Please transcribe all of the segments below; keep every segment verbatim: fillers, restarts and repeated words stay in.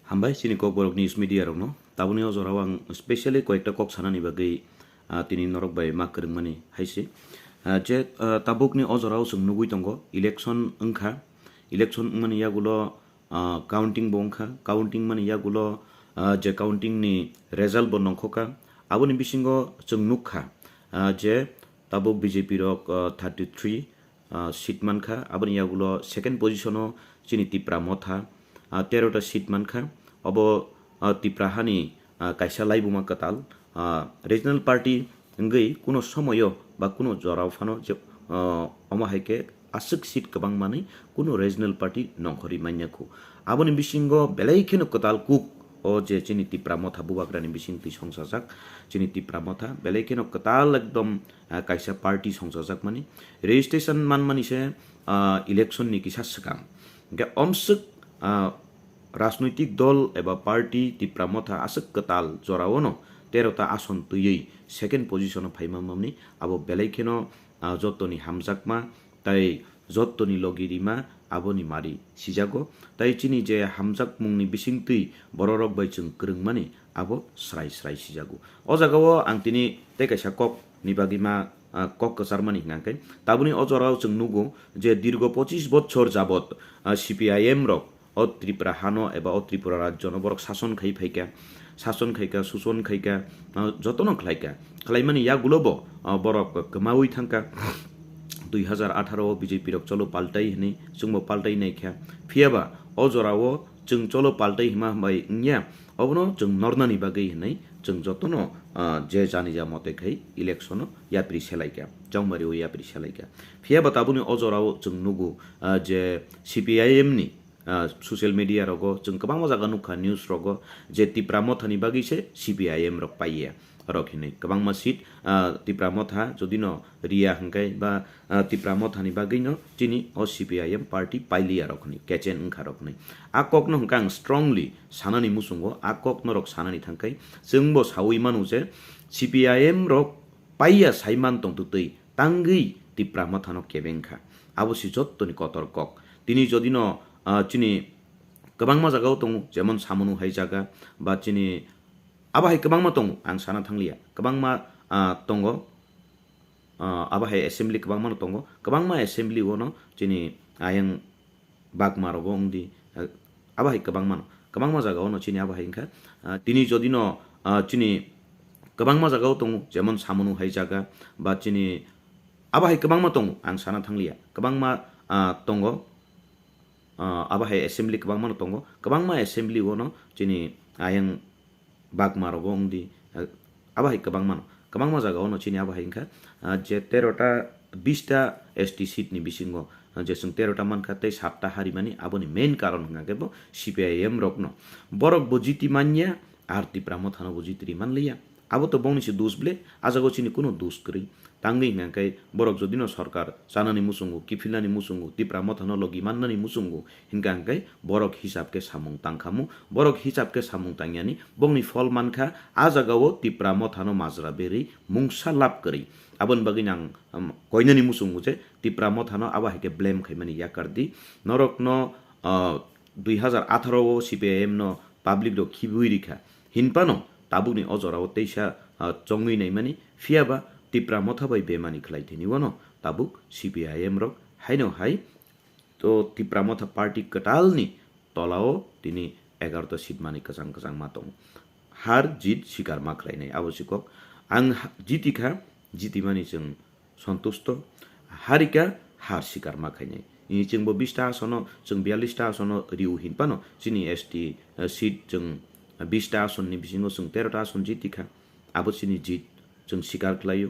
Hambai chini Kokborok News Media rokno. Tabukni o jorao ang specially koyekta kok sanani bagwi, ah, tini norok bai ma kwrwngmani hai se. Ah, je, ah, tabukni o jorao chwng nugwi tongo, election wngkha. Election wngmani yagulo, ah, counting bo wngkha. Counting mani yagulo, ah, je counting ni result bo nongkhokha. Aboni bisingo chwng nukha, ah, je tabuk B J P rok, ah, thirty three, ah, seat mankha. Aboni yagulo second position o chini Tipra Motha, ah, tero ta seat mankha. Obo, ah, Tipra hani, ah, kaisa laibuma kwtal, ah, regional party wngwi kuno somoyo ba kuno jorao phano je, ah, omo hai khe aswk seat kwbang manwi kuno regional party nongkhorwi manya khu. Aboni bisingo belai kheno kwtal kuk o je chini Tipra Motha bubagrani bising twi songsajak, chini Tipra Motha belai kheno kwtal ekdom, ah, kaisa party songchajakmani. Registration manmani se, ah, election ni kisa swkang. Hingke omswk, ah, rajnoitik dol eba party Tipra Motha aswk kwtal joraono tero ta ason twiwi second position o phaima mamni abo belai kheno, ah, jotoni hamjakma tai jotoni logi rima aboni mari sijago. Tai chini je hamjakmungni bisingtwi bororok bai chwng kwrwngmani abo srai srai sijago. O jagao ang tini tei kaisa kok ni bagwi ma, ah, kok kwcharmani hwnka khe tabuni o jorao chwng nugo je dirgo pochis bochor jabot, ah, C P I M rok o Tripura hano eba o Tripura rajyono borok sason khai phaikha, sason khaikha, suson khaikha, ah, jotono khlaikha. Khlaimani yagulo bo, ah, borok kwmaui thangkha. Dui hazar atharo o B J P rok cholo paltai hwnwi chwngbo paltai naikha. Phiyaba o jorao chwng cholo paltai hima hambai wngya, obono chwng nornani bagwi hwnwi chwng jotono, ah, je jani ja mote khai election o yapri selaikha, chongmari o yapri selaikha. Phiyaba tabuni o jorao chwng nugo, ah, je C P I M ni, ah, social media rogo chwng kwbangma jaga nukha news rogo je Tipra Mothani bagwi se C P I M rok paiya rok hinwi kwbangma seat, ah, Tipra Motha jodi no riya hwnkhe ba, ah, Tipra Mothani bagwi no chini o C P I M party pailiya rok hinwi kechen wngkha rok hinwi. A kok no hwnkhe ang strongly sanani muchungo, a kok norok sanani thangkhai chwngbo saui manu je C P I M rok paiya saiman tongtwtwi tangwi Tipra Mothano kebeng kha. Abo se jottoni kotor kok. Tini jodi no, ah, chini kwbangma jagao tongo, jemon Samunu hai jaga ba chini abo hai kwbangma tongo, ang sana thangliya. Kwbangma, ah, tongo, ah, abo hai assembly kwbangma no tongo. Kwbangma assembly o no chini ayang bagma rogo wngdi, ah, abo hai kwbangma no, kwbangma jaga o no chini abo hai wngkha. Ah, tini jodi no, ah, chini kwbangma jaga o tongo, jemon Samunu hai jaga ba chini abo hai kwbangma tongo, ang sana thangliya. Kwbangma, ah, tongo, ah, abo hai assembly kwbangma no tongo, kwbangma assembly o no chini ayang bagma rogo wngdi, ah, abo hai kwbangma no, kwbangma jaga o no chini abo hai wngkha, ah, je tero ta bis ta S T seat ni bisingo, ah, je chwng tero ta mankha tei satta harimani aboni main karon hwnkha khe bo C P I M rok no. Borok bo jiti manya, ar Tipra Mothano bo jiti ri manliya. Abo to bongni se dos ble, a jaga o chini kuno dos kwrwi. Tangwi hwnkha khe borok jodi no sorkar chanani muchungo, kiphilnani muchungo, Tipra Mothano logi mannani muchungo, hwnkha hwnkhe borok hisab khe samung tangkhamu, borok hisab khe samung tangyani, bongni phol mankha, a jaga o Tipra Mothano majra berwi mungsa lab kwrwi. Aboni bagwi ang, um, koinani muchungo je Tipra Mothano abo hai khe blame khaimani yakar di. Norokno, uh, dui hazar atharo o C P I M no public rok khibui rikha. Hinphano tabukni o jorao teisa, ah, chongwi naimani, phiyaba Tipra Motha bai bemani khlai thini wano tabuk C P I M rok haino hai to Tipra Motha party kwtalni tolao tini egarota seat mani kwchang kwchang ma tongo. Har jit sikar ma khlainai abo sikok. Ang ha-, jiti kha, jitimani chwng sontusto, harika har sikar ma khainai. Ini chwngbo bis ta asono, chwng biyallis ta asono riu hinphano, chini S T, eh, seat chwng bis ta asonni bisingo chwng tero ta ason jiti kha. Abo chini jit chwng sikar khlaio,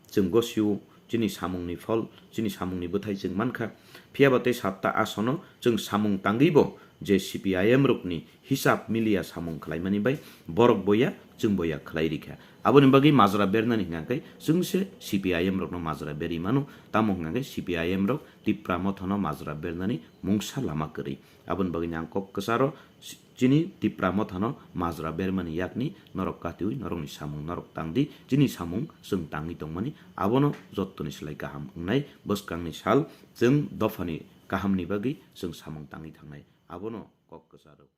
chwng gosio, chini samungni phol, chini samungni bwthai chwng mankha. Phiyaba tei satta asono chwng samung tangwibo je C P I M rokni hisab miliya samung khlaimani bai borok boya, chwng boya khlai rikha. Aboni bagwi majra bernani hwnkha khe chwngse C P I M rokno majra berwi mano, tamo hwnkha khe C P I M rok Tipra Mothano majra bernani mungsa lama kwrwi. Aboni bagwi ang kok kwcharo si-, chini Tipra Mothano majra bermani yakni norok katiui norokni samung norok tangdi, chini samung chwng tangwi tongmani abono jottoni slai kaham wngnai. Bwskangni sal chwng dophani kahamni bagwi chwng samung tangwi thangnai, abono kok kwcharo.